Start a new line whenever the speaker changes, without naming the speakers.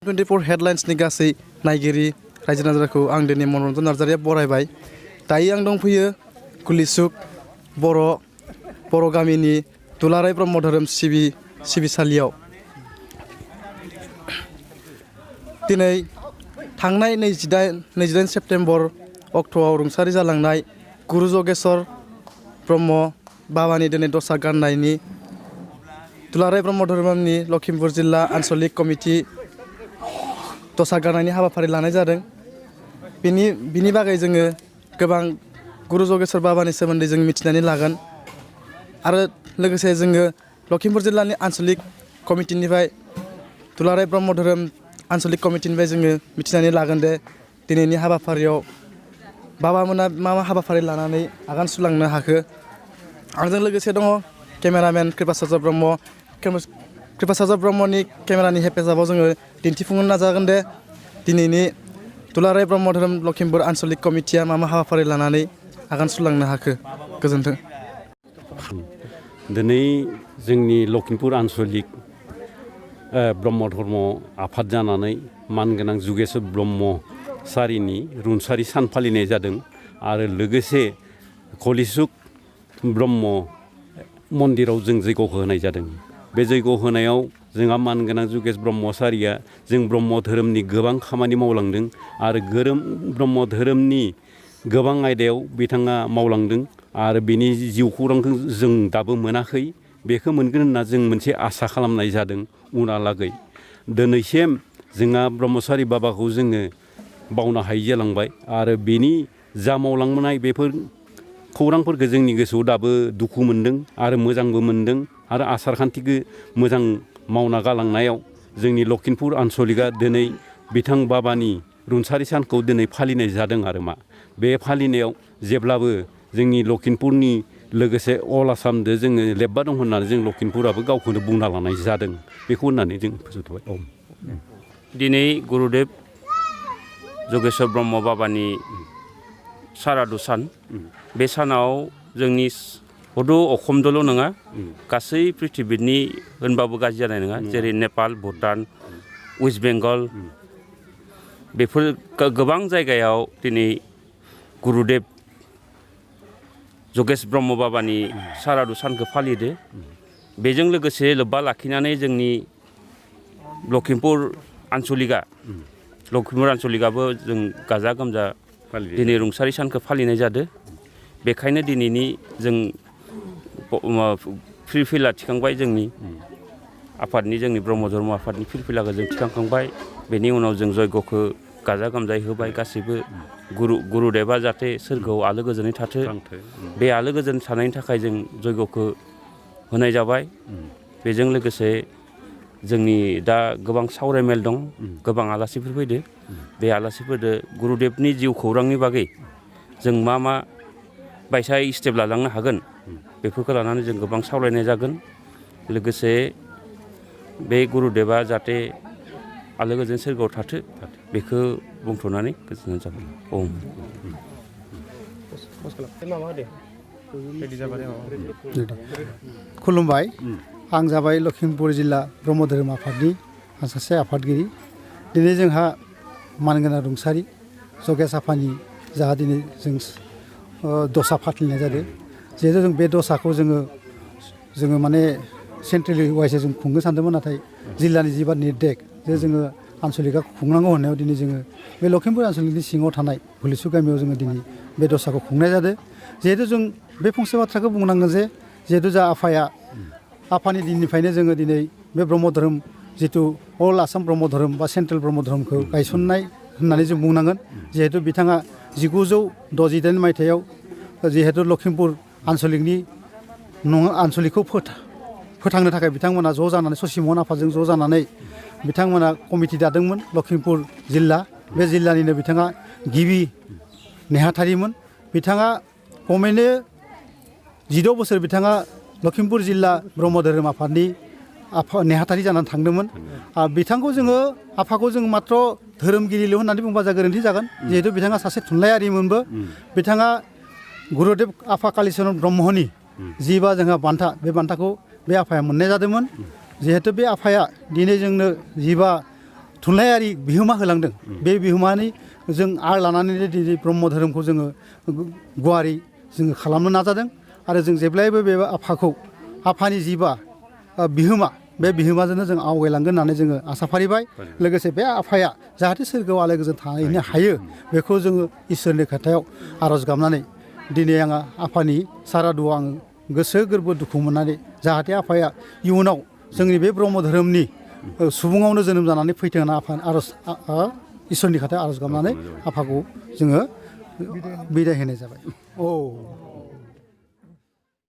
24 हेडलाइन्सनि गासै नायगिरि रायजो राजाखौ आं दिनै मनरन्जन नार्जारिया बरायबाय। दायो आं दंफैयो कुलिसुक बर' गामिनि दुलाराय ब्रह्म धोरोम सिबिसालियाव। दिनै थांनाय 28 सेप्तेम्बर अक्ट'आव रुंसारि जालांनाय गुरु जगेश्वर ब्रह्म बाबानि दिनै दसा गारनायनि दुलाराय ब्रह्म धोरोमनि लखिमपुर जिल्ला आन्सलिक कमिटि दसा गारनायनि हाबाफारि लानाय जादों। बिनि बागै जोङो गोबां गुरु जगेश्वर बाबानि सोमोन्दै जों मिथिनानै लागोन आरो लोगोसे जोङो लखिमपुर जिल्लानि आन्सलिक कमिटिनिफ्राय दुलाराय ब्रह्म धोरोम आन्सलिक कमिटिनिफ्राय जोङो मिथिनानै लागोन दे दिनैनि हाबाफारियाव बाबामोना मा हाबाफारि लानानै आगान सुरलांनो हाखो। आंजों लोगोसे दङ केमेरामेन कृपाचार्य ब्रह्म। कृपाचार्य ब्रह्मनि केमेरानि हेफाजाबाव जोङो दिन्थिफुंनो नाजागोन दे दिनैनि दुलाराय ब्रह्म धोरोम लखिमपुर आन्सलिक कमिटिया मा हाबाफारि लानानै आगान सुरलांनो हाखो। गोजोन्थों।
दिनै जोंनि लखिमपुर आन्सलिक ब्रह्म धर्म आफाद जानानै मानगोनां जुगेश्वर ब्रह्म सारिनि रुंसारि सान फालिनाय जादों आरो लोगोसे कलिसुक ब्रह्म मन्दिराव जों जैग' होनाय जादों। बे जैग' होनायाव जोंहा मानगोनां जुगेश ब्रह्म सारिया जों ब्रह्म धोरोमनि गोबां खामानि मावलांदों आरो ब्रह्म धोरोमनि गोबां आयदायाव बिथाङा मावलांदों आरो बिनि जिउ खौरांखौ जों दाबो मोनाखै। बेखौ मोनगोन होनना जों मोनसे आसा खालामनाय जादों उनहालागै। दिनैसिम जोंहा ब्रह्मसारि बाबाखौ जोङो बावनो हायि जालांबाय आरो बेनि जा मावलांनाय बेफोर खौरांफोरखौ जोंनि गोसोआव दाबो दुखु मोनदों आरो मोजांबो मोनदों आरो आसार खान्थिखौ मोजां मावना गालांनायाव जोंनि लखिमपुर आन्सलिकआ दिनै बिथां बाबानि रुंसारि सानखौ दिनै फालिनाय जादों आरो बे फालिनायाव जेब्लाबो जोंनि लखिमपुरनि लोगोसे अल आसामजों जोङो लोब्बा दं होननानै जों लखिमपुराबो गावखौनो बुंना लानाय जादों। बेखौ होननानै जों फोजोबथ'बाय।
दिनै गुरुदेब जगेश्वर ब्रह्म बाबानि सारादु सान। बे सानाव जोंनि हद' अखमदोल' नङा गासै प्रिथिबिनि होनबाबो गाज्रि जानाय नङा। जेरै नेपाल, भुटान, वेस्ट बेंगल बेफोर गोबां जायगायाव दिनै गुरुदेब जगेश ब्रह्म बाबानि सारादु सानखौ फालिदो। बेजों लोगोसे लोब्बा लाखिनानै जोंनि लखिमपुर आन्सलिकआबो जों गाजा गोमजा दिनै रुंसारि सानखौ फालिनाय जादों। बेखायनो दिनैनि जों फिरफिला थिखांबाय जोंनि आफादनि जोंनि ब्रह्म धर्म आफादनि फिरफिलाखौ जों थिखांखांबाय। बेनि उनाव जों जयग'खौ गाजा गोमजायै होबाय। गासैबो गुरुदेबा जाहाथे सोरगोआव आलो गोजोनै थाथो बे आलो गोजोन थानायनि थाखाय जों जयग'खौ होनाय जाबाय। बेजों लोगोसे जोंनि दा गोबां सावरायमेल दं, गोबां आलासिफोर फैदो। बे आलासिफोरदो गुरुदेबनि जिउ खौरांनि बागै जों मा बायसा स्टेप लालांनो हागोन बेफोरखौ लानानै जों गोबां सावरायनाय जागोन। लोगोसे बे गुरुदेबा जाहाथे आलो गोजोन सोरगोआव थाथो बेखौ बुंथ'नानै गोजोननाय जाबाय।
खुलुमबाय। आं जाबाय लखिमपुर जिल्ला ब्रह्म धोरोम आफादनि सासे आफादगिरि। दिनै जोंहा मानगोनां रुंसारि जगेश आफानि जाहा दिनै जों दसा फाथिनाय जादों। जिहेतु जों बे दसाखौ जोङो माने सेन्ट्रेल वाइसै जों खुंनो सानदोंमोन, नाथाय जिल्लानि जिबा निर्देक जे जोङो आन्सलिकआ खुंनांगौ होननायाव दिनै जोङो बे लखिमपुर आन्सलिकनि सिङाव थानाय हुलिसुक गामियाव जोङो दिनै बे दसाखौ खुंनाय जादों। जिहेतु जों बे फंसे बाथ्राखौ बुंनांगोन जे जिहेतु जा आफानि दिननिफ्रायनो जोङो दिनै बे ब्रह्म धोरोम जिथु अल आसाम ब्रह्म धोरोम बा सेन्ट्रेल ब्रह्म धोरोमखौ गायसननाय होननानै जों बुंनांगोन। जिहेतु बिथाङा 1968 मायथाइयाव जिहेतु लखिमपुर आन्सलिकखौ फोथांनो थाखाय बिथांमोना ज' जानानै ससि महन आफादजों ज' जानानै बिथांमोना कमिटि दादोंमोन। लखिमपुर जिल्ला, बे जिल्लानिनो बिथाङा गिबि नेहाथारिमोन। बिथाङा खमैनो 16 बोसोर बिथाङा लखिमपुर जिल्ला ब्रह्म धोरोम आफादनि नेहाथारि जानानै थांदोंमोन। आफाखौ जों माथ्र धोरोमगिरिल' होननानै बुंबा जा गोरोन्थि जागोन। जिहेतु बिथाङा सासे थुनलाइयारिमोनबो। बिथाङा गुरुदेब आफा कालिचरन ब्रह्मनि जिबा जोंहा बान्था, बे बान्थाखौ बे आफाया मोननाय जादोंमोन। जिहेतु बे आफाया दिनै जोंनो जिबा थुनलाइयारि बिहोमा होलांदों बे बिहोमानि जों आर लानानै दिनै ब्रह्म धोरोमखौ जोङो गुवारै जोङो खालामनो नाजादों आरो जों जेब्लायबो बे आफानि जिबा बिहोमा बे बिहोमाजोंनो जों आवगायलांगोन होननानै जोङो आसा फारिबाय लोगोसे बे आफाया जाहाथे सोरगोआव आलो गोजोन थाहैनो हायो बेखौ जोङो इसोरनि खोथायाव आर'ज गाबनानै दिनै आङो आफानि सारादुआव आङो गोसो गोरबो दुखु मोननानै जाहाथे आफाया इयुनाव जोंनि बे ब्रह्म धोरोमनि सुबुङावनो जोनोम जानानै फैथों होनना आफा आर'ज इसोरनि खोथायाव आर'ज गाबनानै आफाखौ जोङो बिदाय होनाय जाबाय।